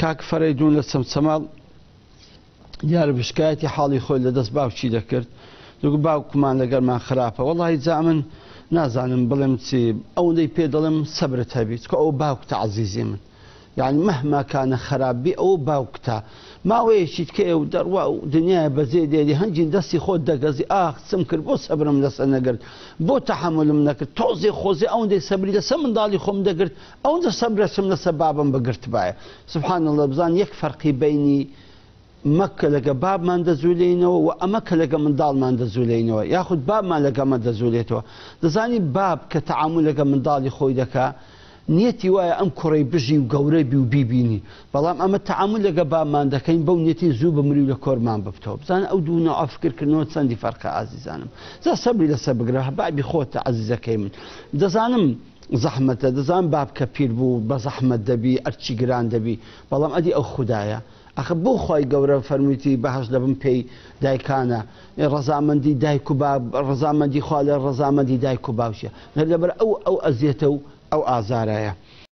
کاک فەرەیدون لە چەمچەماڵ دیارە بشکایەتی حاڵی خۆی لە دەست باوکی دەکرد، دەگوت باوکمان لەگەرمان خراپە. وەڵاهی جا من نازانم بڵێم چی، ئەوەندەی پێ دەڵێم سەبرت هەبی، چونکە ئەوە باوکتە عەزیزی من، یانی مەهما کانە خراپ بی ئەوە باوکتە. ماوەیەکی تکەیە و دەڕوا و دنیایە بەجێ دێلی، هەنگین دەستی خۆت دەگەزی، ئاخ چم کرد بۆ سەبرم لەسەر نەگرت، بۆ تەحەمولم نەکرد، تۆزێ خۆزێ ئەوەندەی سەبری لەسەر منداڵی خۆم دەگرت، ئەوەندە سەبرەشم لەسەر بابم بگرتبایە. سبحان اللە بزان یەک فەرقی بەینی مەکە لەگە بابمان دەجولێینەوە و ئەمە کە لەگە منداڵمان دەجولێینەوە یاخود بابمان لەگەمە دەجولێتەوە. دەزانی باب کە تەعامول لەگە منداڵی خۆی دەکا نیەتی وایە ئەم کوڕەی بژی و گەورە بی و بیبینی، بەڵام ئەمە تەعامول لەگە بابمان دەکەین بەو نیەتەی زوو بمری و لە کۆرمان ببتەوە. بزانە ئەو دوو نەوعە فکر کردنەوە چەندی فەرقە ئازیزانم. جا سەبری لەسەر بگرە بابی خۆتە عەزیزەکەی من. دەزانم زەحمەتە دەزانم باب کە پیر بوو بە زەحمەت دەبی ئەرچی گران دەبی بەڵام ئەدی ئەو خودایە ئەخە بۆ خوای گەورە فەرموویتی بەهەشت لە بن پێی دایکانە ڕەزامەندی دایک و باب ڕەزامەندی خوا لە ڕەزامەندی دایک و باوکیە هەر لەبەر ئەو ئەو ئەزیەتە و ئەو ئازارایە.